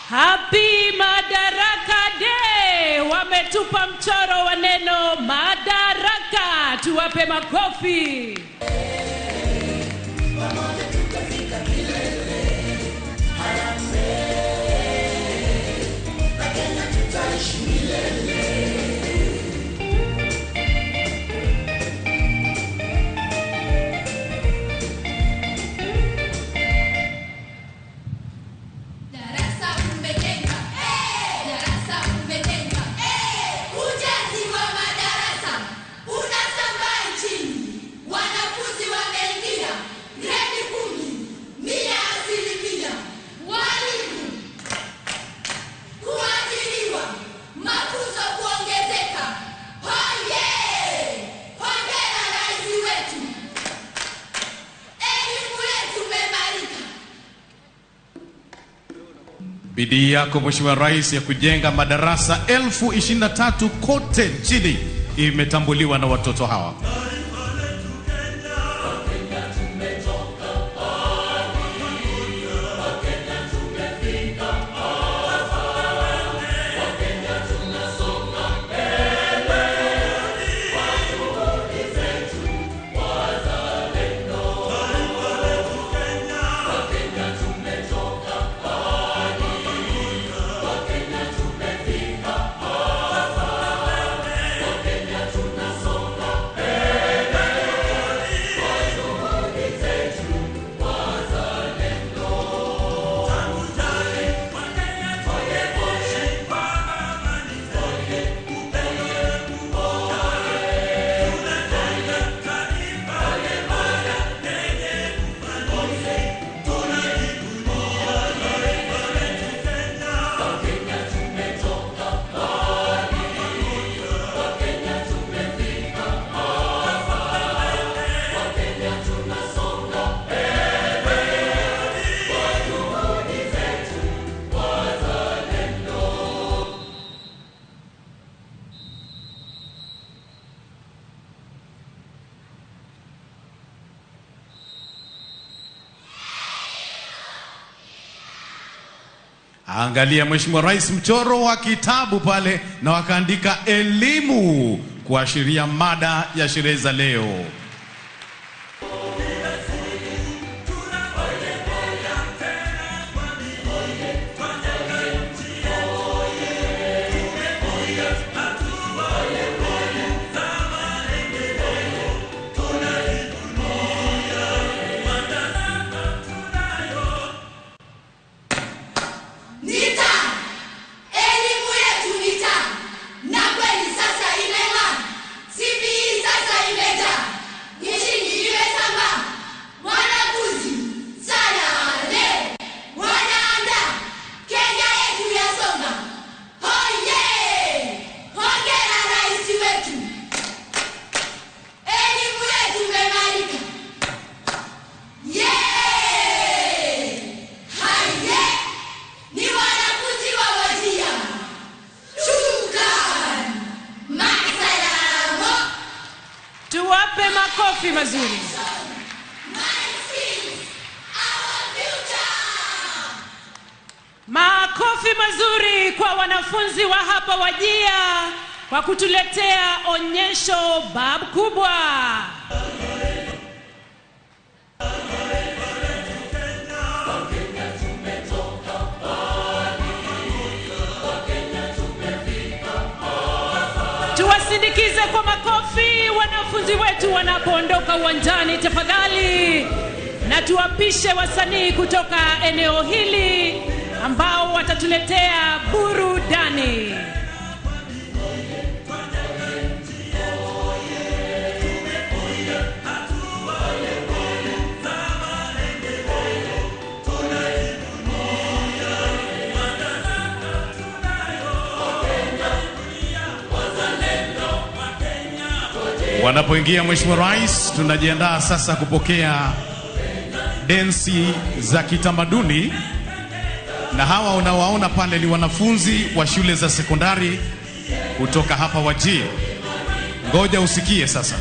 Happy Madaraka Day! Wametupa mchoro wa neno madaraka. Tuwape makofi. Darasa umejenga, darasa umejenga, ujenzi wa madarasa unasambaa nchini. Wanafunzi wameingia gredi 10, 100%. Walimu kuajiriwa, mafunzo kuongezeka. Hoye! Hongera rais wetu, elimu yetu imeimarika. Bidii yako Mheshimiwa Rais ya kujenga madarasa 23,000 kote nchini imetambuliwa na watoto hawa. Angalia Mheshimiwa Rais, mchoro wa kitabu pale na wakaandika elimu kuashiria mada ya sherehe za leo. Ni taa, elimu yetu ni taa, na kweli sasa imeng'aa. CBE sasa imejaa, nchini imesambaa. Wanafunzi sana leo wanaandaa, Kenya yetu yasonga. Hoye! Hongera rais wetu, elimu yetu imeimarika. Yeah! Haye! Ni wanafunzi wa Wajir. Shukran. Masalamo. Tuwape makofi mazuri. My skills, our future. Makofi mazuri kwa wanafunzi wa hapa Wajir kwa kutuletea onyesho bab kubwa. Tuwasindikize kwa makofi wanafunzi wetu wanapoondoka uwanjani tafadhali, na tuwapishe wasanii kutoka eneo hili ambao watatuletea burudani. Wanapoingia Mheshimiwa Rais, tunajiandaa sasa kupokea densi za kitamaduni, na hawa unawaona pale ni wanafunzi wa shule za sekondari kutoka hapa Wajir. Ngoja usikie sasa.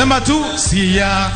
Sema tu siya.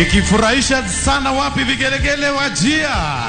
Ikifurahisha sana, wapi vigelegele Wajia?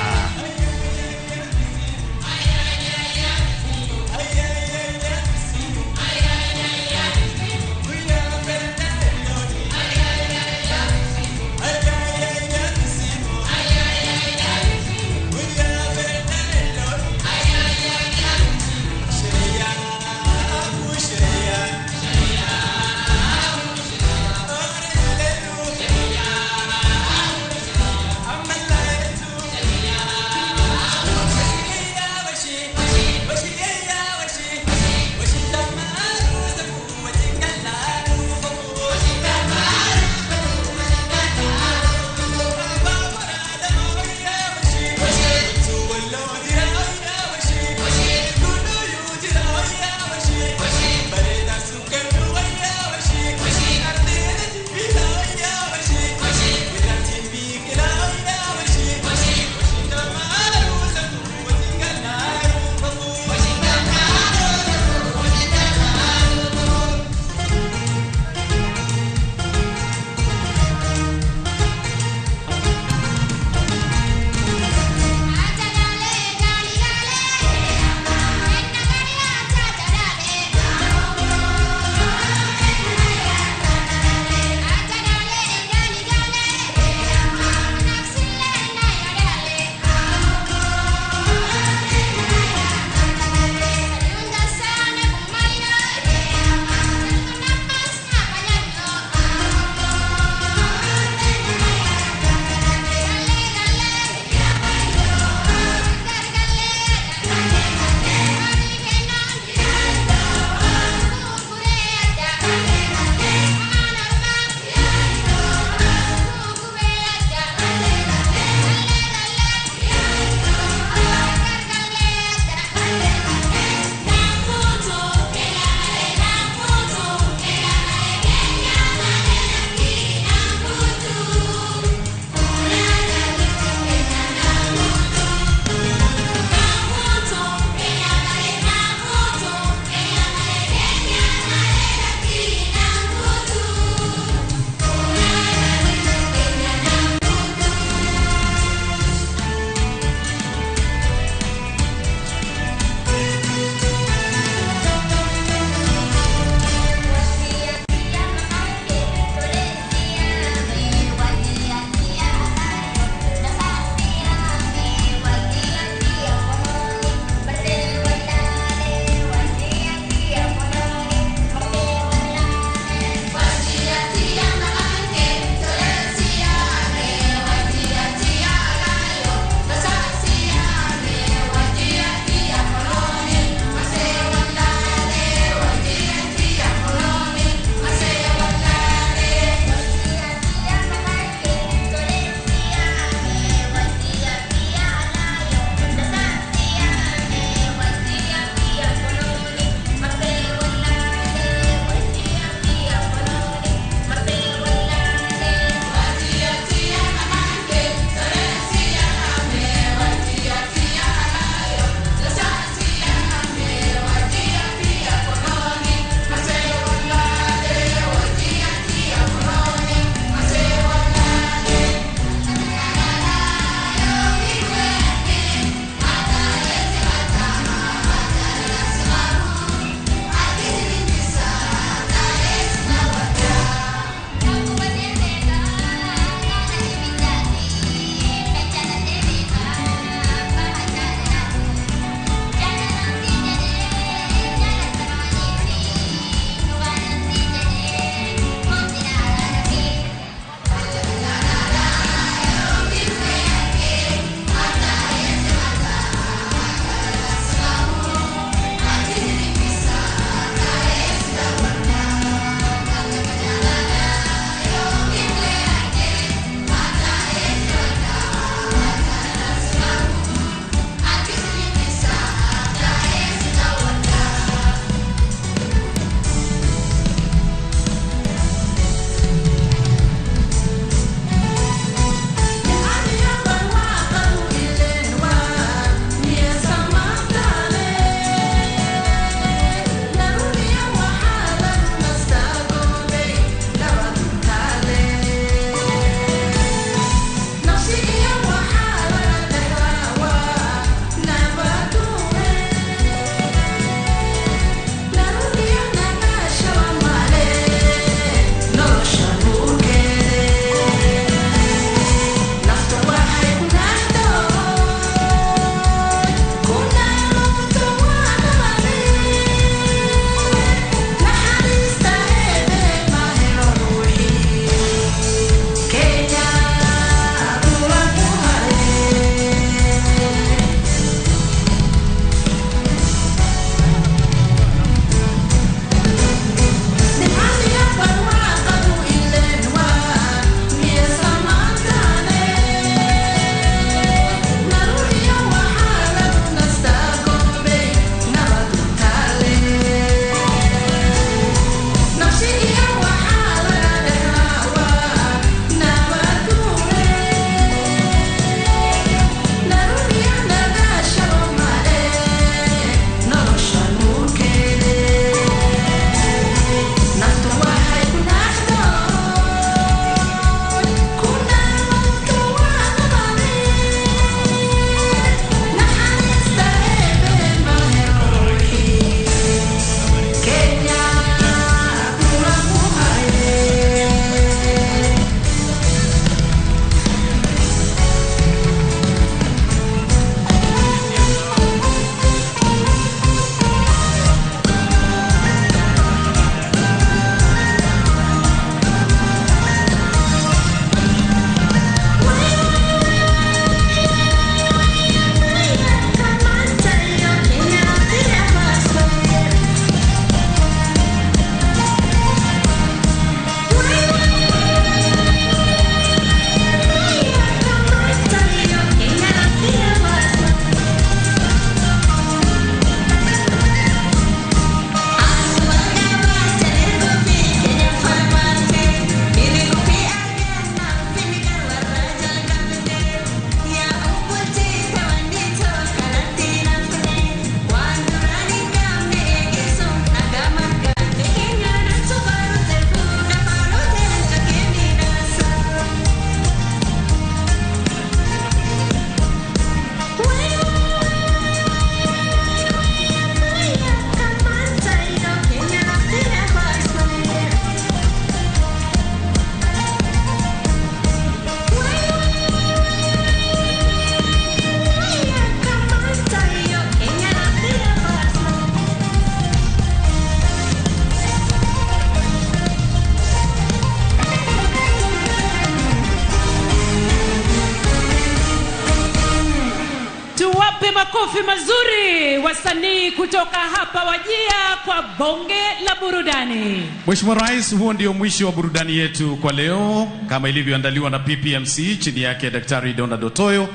Makofi mazuri wasanii kutoka hapa Wajir kwa bonge la burudani. Mheshimiwa Rais, huo ndio mwisho wa burudani yetu kwa leo kama ilivyoandaliwa na PPMC chini yake Daktari Donald Otoyo.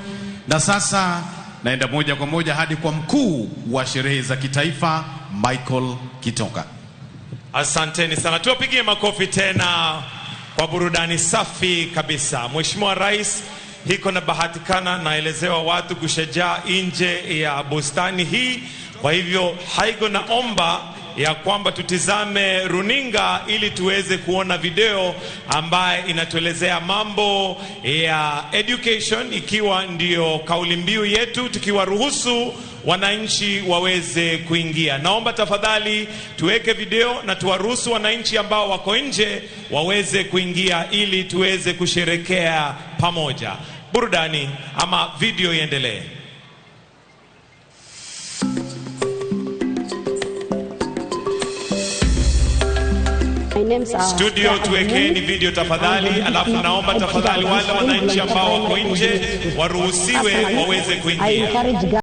Na sasa naenda moja kwa moja hadi kwa mkuu wa sherehe za kitaifa Michael Kitonga. Asanteni sana, tuwapigie makofi tena kwa burudani safi kabisa. Mheshimiwa Rais, hiko na bahatikana naelezewa watu kushajaa nje ya bustani hii, kwa hivyo haigo naomba ya kwamba tutizame runinga ili tuweze kuona video ambaye inatuelezea mambo ya education, ikiwa ndiyo kauli mbiu yetu, tukiwaruhusu wananchi waweze kuingia. Naomba tafadhali tuweke video na tuwaruhusu wananchi ambao wako nje waweze kuingia ili tuweze kusherekea pamoja. Burudani ama video iendelee. My name's Studio, tuwekeni video tafadhali, alafu naomba tafadhali wale wananchi ambao wako nje waruhusiwe waweze I kuingia. encourage